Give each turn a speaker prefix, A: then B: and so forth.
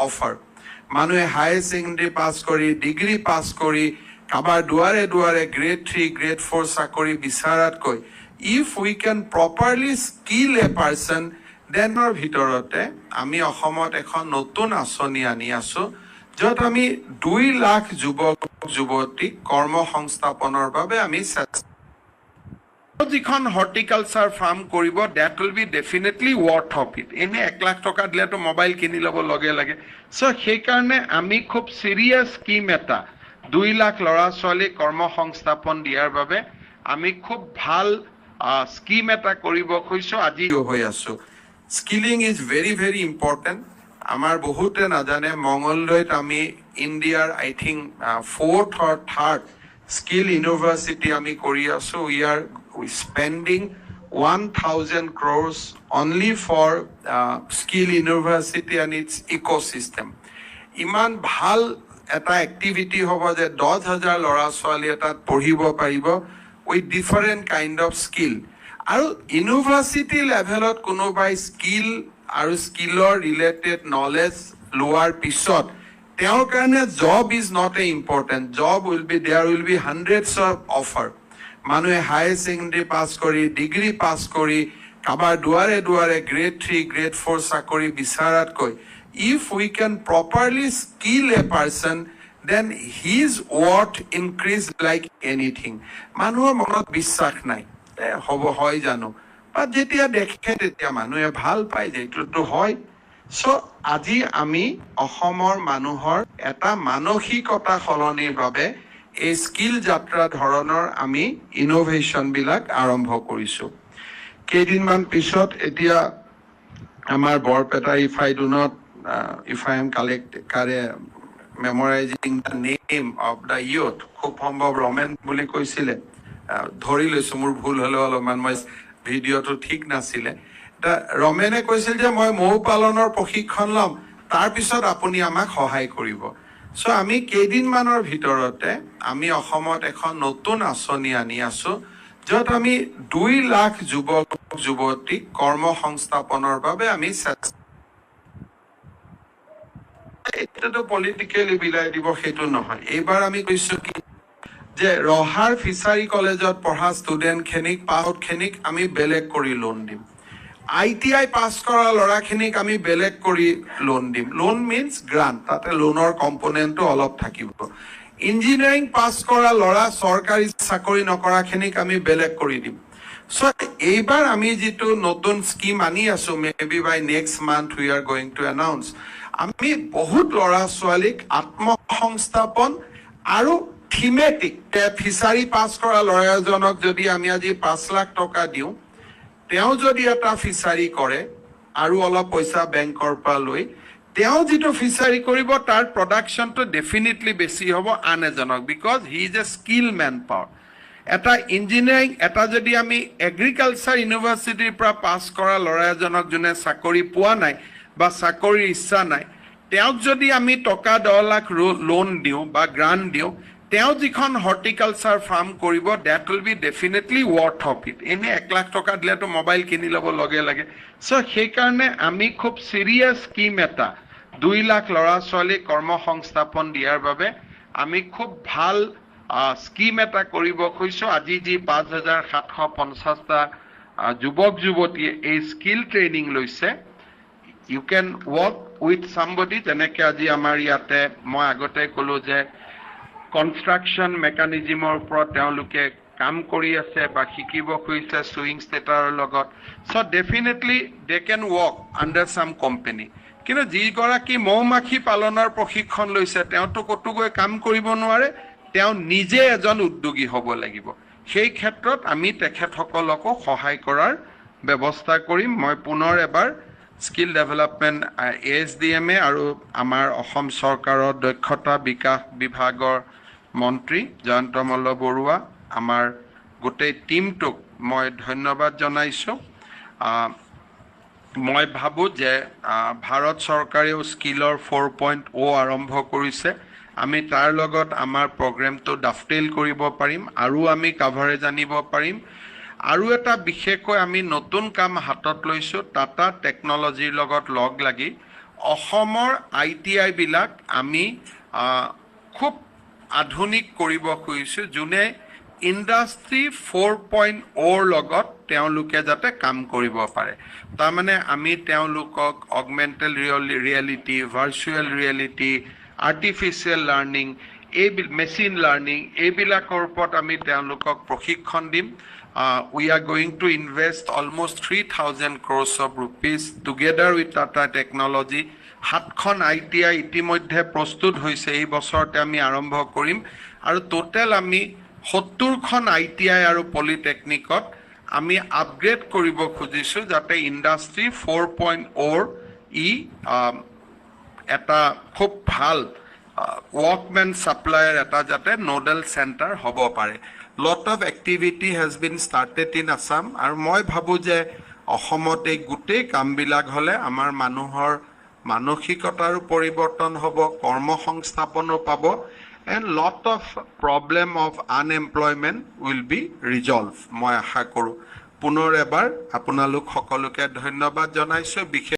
A: Offer. মানুহে higher secondary pass কৰি, degree pass কৰি কাৰোবাৰ দুৱাৰে দুৱাৰে গ্ৰেড 3, গ্ৰেড 4 চাকৰি বিচৰাতকৈ if we can properly skill a person, দেনৰ ভিতৰতে আমি অসমত এখন নতুন আঁচনি আনি আছো, য'ত আমি 2 লাখ যুৱক যুৱতীক কৰ্মসংস্থাপনৰ বাবে আমি চেষ্টা। যিখন হৰ্টিকালচাৰ ফাৰ্ম কৰিব, that will be definitely worth of it. এনেই 1 লাখ টকা দিলেতো মোবাইল কিনি ল'ব লগে লগে। চ' সেইকাৰণে আমি খুব চিৰিয়াছ স্কিম এটা, 2 লাখ ল'ৰা ছোৱালীক কৰ্মসংস্থাপন দিয়াৰ বাবে আমি খুব ভাল স্কিম এটা কৰিব খুজিছোঁ। আজি হৈ আছো। Skilling is very, very important. আমাৰ বহুতে নাজানে, মঙলদৈত আমি ইণ্ডিয়াৰ, I think, fourth or third skill university আমি কৰি আছো। We are spending 1,000 crores only for skill university and its ecosystem. ইমান ভাল এটা এক্টিভিটি হ'ব যে 10,000 ল'ৰা ছোৱালীয়ে তাত পঢ়িব পাৰিব with different kind of skill. আৰু ইউনিভাৰ্চিটি লেভেলত কোনোবাই স্কিল আৰু স্কিলৰ ৰিলেটেড নলেজ লোৱাৰ পিছত তেওঁৰ কাৰণে job is not a important. Job will be there, will be hundreds of offer. মানুহে হায়াৰ ছেকেণ্ডেৰী পাছ কৰি, ডিগ্ৰী পাছ কৰি কাৰোবাৰ দুৱাৰে দুৱাৰে গ্ৰেড 3, গ্ৰেড 4 চাকৰি বিচৰাতকৈ if we can properly skill a person, then his worth increase like anything. মানুহৰ মনত বিশ্বাস নাই, এ হ'ব হয় জানো? বা যেতিয়া দেখে তেতিয়া মানুহে ভাল পায় যে এইটোতো হয়। চ' আজি আমি অসমৰ মানুহৰ এটা মানসিকতা সলনিৰ বাবে এই স্কিল যাত্ৰা ধৰণৰ আমি ইন'ভেশ্যন বিলাক আৰম্ভ কৰিছো। কেইদিনমান পিছত এতিয়া আমাৰ Barpeta, if I do not, if I am collect correct memorizing the name of the youth, খুব সম্ভৱ ৰমেন বুলি কৈছিলে, ধৰি লৈছো, মোৰ ভুল হ'লেও অলপমান, মই ভিডিঅ'টো ঠিক নাছিলে। এতিয়া ৰমেনে কৈছিল যে মই মৌ পালনৰ প্ৰশিক্ষণ ল'ম, তাৰপিছত আপুনি আমাক সহায় কৰিব। চ' আমি কেইদিনমানৰ ভিতৰতে আমি অসমত এখন নতুন আঁচনি আনি আছো, য'ত আমি 2 লাখ যুৱক যুৱতীক কৰ্মসংস্থাপনৰ বাবে আমি চেষ্টা। এইটোতো পলিটিকেলি বিলাই দিব, সেইটো নহয়। এইবাৰ আমি কৈছো কি যে ৰহাৰ ফিচাৰী কলেজত পঢ়া ষ্টুডেণ্টখিনিক, পাউটখিনিক আমি বেলেগ কৰি লোন দিম। আইটিআই পাছ কৰা ল'ৰাখিনিক আমি বেলেগ কৰি লোন দিম। লোন মিনছ গ্ৰাণ্ট, তাতে লোনৰ কম্পনেণ্টটো অলপ থাকিব। ইঞ্জিনিয়াৰিং পাছ কৰা ল'ৰা, চৰকাৰী চাকৰি নকৰাখিনিক আমি বেলেগ কৰি দিম। চ' এইবাৰ আমি যিটো নতুন স্কিম আনি আছো, maybe by next month we are going to announce, আমি বহুত ল'ৰা ছোৱালীক আত্মসংস্থাপন আৰু থিমেটিক ফিচাৰী পাছ কৰা ল'ৰা এজনক যদি আমি আজি 5 লাখ টকা দিওঁ, তেওঁ যদি এটা ফিচাৰী কৰে আৰু অলপ পইচা বেংকৰ পৰা লৈ তেওঁ যিটো ফিচাৰী কৰিব, তাৰ প্ৰডাকশ্যনটো ডেফিনেটলি বেছি হ'ব আন এজনক, because he is a skill man power. এটা ইঞ্জিনিয়াৰিং, এটা যদি আমি এগ্ৰিকালচাৰ ইউনিভাৰ্চিটিৰ পৰা পাছ কৰা ল'ৰা এজনক, যোনে চাকৰি পোৱা নাই বা চাকৰিৰ ইচ্ছা নাই, তেওঁক যদি আমি টকা 10 লাখ লোন দিওঁ বা গ্ৰাণ্ট দিওঁ, তেওঁ যিখন হৰ্টিকালচাৰ ফাৰ্ম কৰিব, that will be definitely worth of it. এনেই 1 লাখ টকা দিলেতো মোবাইল কিনি ল'ব লগে লগে। চ' সেইকাৰণে আমি খুব চিৰিয়াছ স্কিম এটা, 2 লাখ ল'ৰা ছোৱালীক কৰ্মসংস্থাপন দিয়াৰ বাবে আমি খুব ভাল স্কিম এটা কৰিব খুজিছোঁ। আজি যি 5750টা যুৱক যুৱতীয়ে এই স্কিল ট্ৰেইনিং লৈছে, you can work with somebody. যেনেকে আজি আমাৰ ইয়াতে মই আগতে ক'লো যে কনষ্ট্ৰাকশ্যন মেকানিজিমৰ ওপৰত তেওঁলোকে কাম কৰি আছে বা শিকিব খুজিছে চুইং ষ্টেটাৰৰ লগত, so definitely they can work under some company. কিন্তু যিগৰাকী মৌ মাখি পালনৰ প্ৰশিক্ষণ লৈছে, তেওঁতো ক'তো গৈ কাম কৰিব নোৱাৰে। তেওঁ নিজে এজন উদ্যোগী হ'ব লাগিব। সেই ক্ষেত্ৰত আমি তেখেতসকলকো সহায় কৰাৰ ব্যৱস্থা কৰিম। মই পুনৰ এবাৰ স্কিল ডেভেলপমেণ্ট, এএছডিএমএ আৰু আমাৰ অসম চৰকাৰৰ দক্ষতা বিকাশ বিভাগৰ মন্ত্ৰী জয়ন্ত মল্ল বৰুৱা, আমাৰ গোটেই টীমটোক মই ধন্যবাদ জনাইছোঁ। মই ভাবোঁ যে ভাৰত চৰকাৰেও স্কিলৰ 4.0 আৰম্ভ কৰিছে। আমি তাৰ লগত আমাৰ প্ৰগ্ৰেমটো ডাভটেইল কৰিব পাৰিম আৰু আমি কাভাৰেজ আনিব পাৰিম। আৰু এটা বিশেষকৈ আমি নতুন কাম হাতত লৈছোঁ, টাটা টেকন'লজিৰ লগত লগ লাগি। অসমৰ আইটিআইবিলাক আমি খুব আধুনিক কৰিব খুজিছোঁ, যোনে ইণ্ডাষ্ট্ৰী 4.0ৰ লগত তেওঁলোকে যাতে কাম কৰিব পাৰে। তাৰমানে আমি তেওঁলোকক augmented reality, virtual reality, artificial learning, এই মেচিন লাৰ্ণিং, এইবিলাকৰ ওপৰত আমি তেওঁলোকক প্ৰশিক্ষণ দিম। We are going to invest almost 3,000 crores of rupees together with Tata Technology. সাতখন আইটিআই ইতিমধ্যে প্ৰস্তুত হৈছে, এই বছৰতে আমি আৰম্ভ কৰিম আৰু টোটেল আমি 70খন আইটিআই আৰু পলিটেকনিকত আমি আপগ্ৰেড কৰিব খুজিছোঁ, যাতে ইণ্ডাষ্ট্ৰী 4.0ৰ ই এটা খুব ভাল ৱৰ্কমেন ছাপ্লায়াৰ এটা যাতে নডেল চেণ্টাৰ হ'ব পাৰে। Lot of activity has been started in Assam আৰু মই ভাবোঁ যে অসমত এই গোটেই কামবিলাক হ'লে আমাৰ মানুহৰ মানসিকতাৰো পৰিৱৰ্তন হ'ব, কৰ্মসংস্থাপনো পাব and lot of problem of unemployment will be resolve, মই আশা কৰোঁ। পুনৰ এবাৰ আপোনালোক সকলোকে ধন্যবাদ জনাইছোঁ। বিশেষ